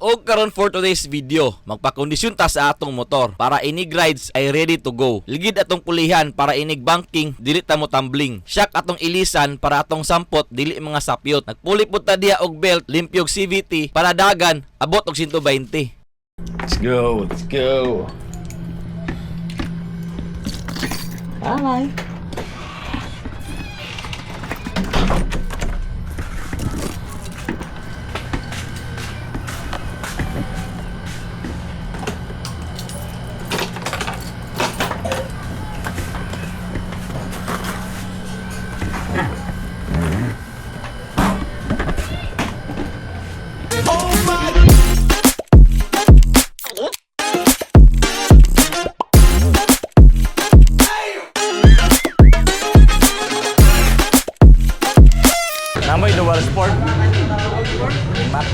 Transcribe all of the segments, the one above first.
Og karon for today's video, magpakondisyon ta sa atong motor para inig rides ay ready to go. Ligid atong pulihan para inig banking dili ta mo tumbling. Shock atong ilisan para atong sampot dili mga sapyot. Nagpuli pud ta diha og belt, limpyog CVT para dagan abot og 120. Let's go, let's go. Bye. Namoy dual sport. Max.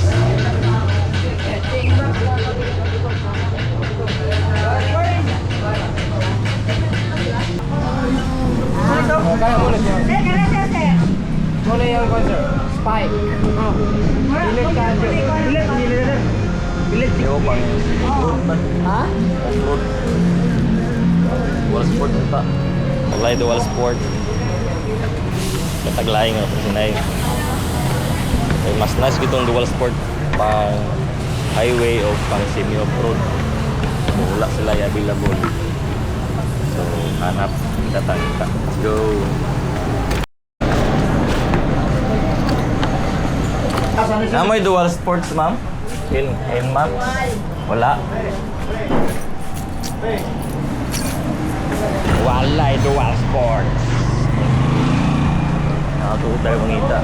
Muna yung concert. Spike. Oh. Bilit ka. Bilit, bilit. Bilit. Yo pang off-road man. Ha? Off-road. Dual sport ta. Walay dual sport. Kataglaing nga po sinay. Ay, mas nice gitong dual sport pang highway o pang semi off-road. So, wala sila available. So, hanap kita ta kita. Let's go. Namoy dual sports, ma'am? In Max? Wala. Wala eh, dual sports. Nakatuot tayo mangita.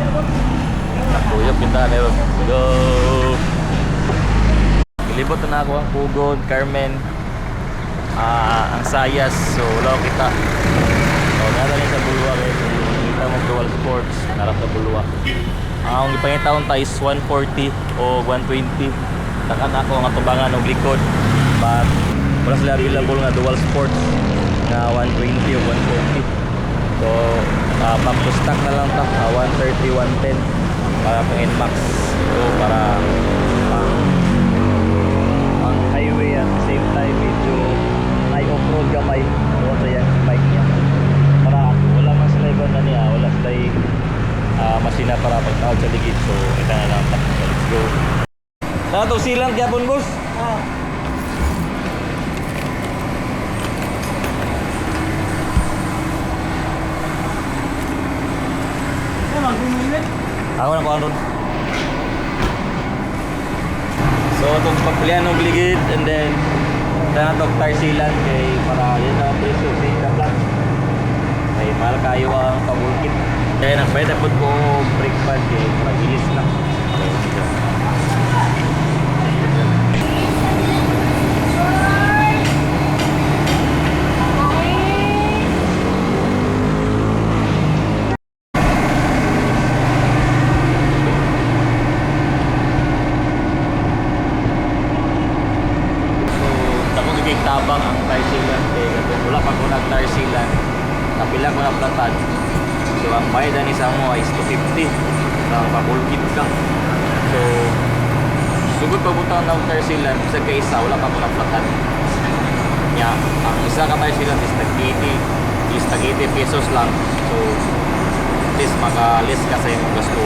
Nakuyop kita. Let's go! Gilibot na ako ang Pugon, Carmen, ang Sayas. So, wala ko kita. So, naraling sa Bulwa guys. Kita mo dual sports. Narap sa Bulwa. Ang gipangitaon ta is 140 o 120. Takan ako ang atubangan og likod. But wala sila available nga dual sports nga 120 o 140. So, back to stock na lang ta, 130, 110 para pang NMAX o para pang pang highway at the same time medyo ay off-road gamay doon sa yung bike niya. Para wala man sila ibang na niya, wala sila masina para pagtawag sa ligid. So, ita na lang. So, let's go. Nato silang gyapon, boss. Oh. Ako na ko ron. So, itong pagpilihan ng ligid and then tanatok tarsilan kay para yun ang presyo sa ika plan. Kay mahal kayo ang pabulkit. Kaya nagbayad po ko brake pad kay para bilis lang. So, yun. So, dako gid tabang ang tarsilan kay katong wala pa ko nag tarsilan. Kapila ko na platan. So, ang bayad ani sa mo is 250 sa pabulkit ka. So, sugod pagbutang ng tarsilan sa kaysa wala pa ko na platan. Nya, ang isa ka tarsilan is tag 80, is tag 80 pesos lang. So, at least maka-less ka sa imong gasto.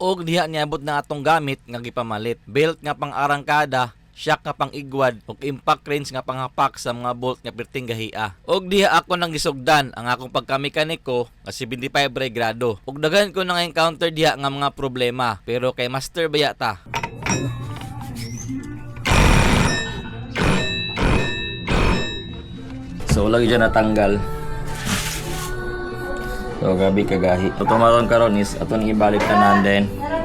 Og diha niabot na atong gamit nga gipamalit. Belt nga pang-arangkada, shock nga pang-igwad ug impact wrench nga panghapak sa mga bolt nga perting gahia. Og diha ako nang gisugdan ang akong pagkamekaniko nga 75 ray grado. Ug daghan ko nang encounter diha nga mga problema, pero kay master baya ta. So wala gyud natanggal. So grabe kagahi. So tumaron karon is aton ibalik tanan, then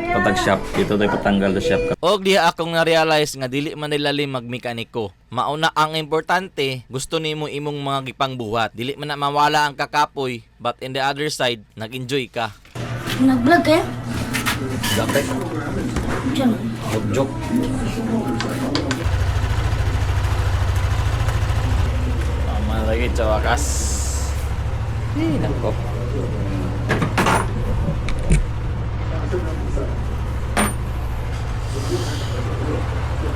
patag shop dito tayo patanggal sa shop. Og diha akong na-realize nga dili man nilalim magmekaniko. Mauna ang importante, gusto nimo imong mga gipangbuhat. Dili man na mawala ang kakapoy, but in the other side, nag-enjoy ka. Nag-vlog kayo? Gapit. Diyan. Joke. Tama lagi sa wakas. Eh, nako.